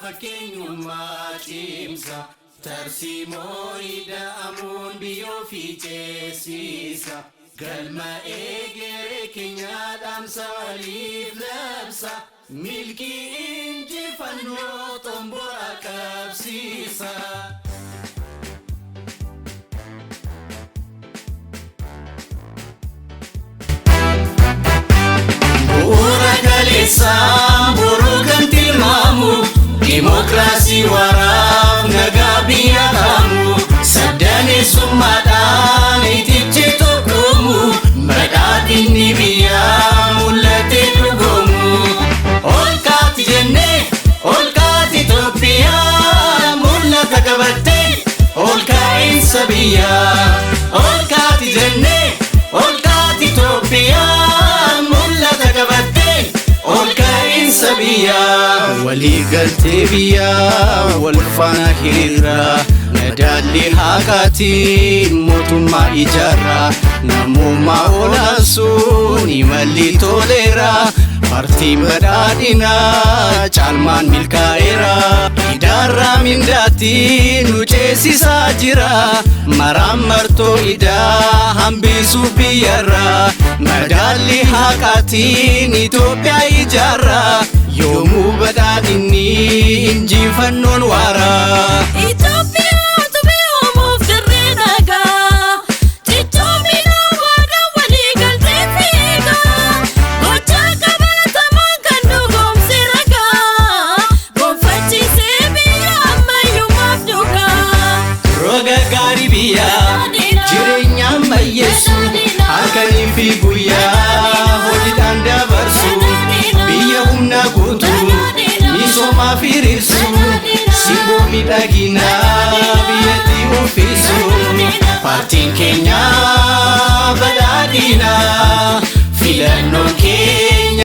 Fakkeenyummaa cimsa. Tarsiimoo ida'amuun biyyoo fi ceesisa. Galma eegeree keenyaa dhaamsa waliif labsa. Milkii injifannoo xomboraa qabsiisa. Bu'uura kaleessaa boruu kan tilmaamu, Dimookiraasii waraaf nagaa biyya kaamu, Sabdaneessummaadhaan itichi tokkoomu, Badhaadhinni biyyaa mul'atee dhugoomu. Ol kaati jennee, ol kaati Itoophiyaa, mul'ata qabattee ol ka'iinsa biyyaa. Ol kaati jennee, ol kaati Itoophiyaa, mul'ata qabattee ol ka'iinsa biyyaa. Waliigaltee biyyaa wal faana hiriirraa, madaalli haqaatiin mootummaa ijaarraa, namummaa olaansuun imalli toleera, paartiin badhaadhinaa caalmaan milkaa'eera. Idaarraa mindaatti nu ceesisaa jira, maraan martoo idaa hambisuu biyyarraa, madaalli haqaatiin Itoophiyaa ijaarraa, yoomuu badhaadhinni injifannoon waaraa. Itoophiyaa utubee uumuuf dirree nagaa, cichoomina waadaa walii galtee fiigaa, gochaa qabatamaan kan dhugoomse ragaa, gonfachiisee biyya ammayyummaaf dhugaa. Roga gaarii biyyaa jireenya ammayyeessu, halkanii fi guyyaa hojiidhaan dabarsu, biyya humna guutuu misoomaaf hiriirsu, simboo miidhaginaa biyyatti uffisu, paartiin keenya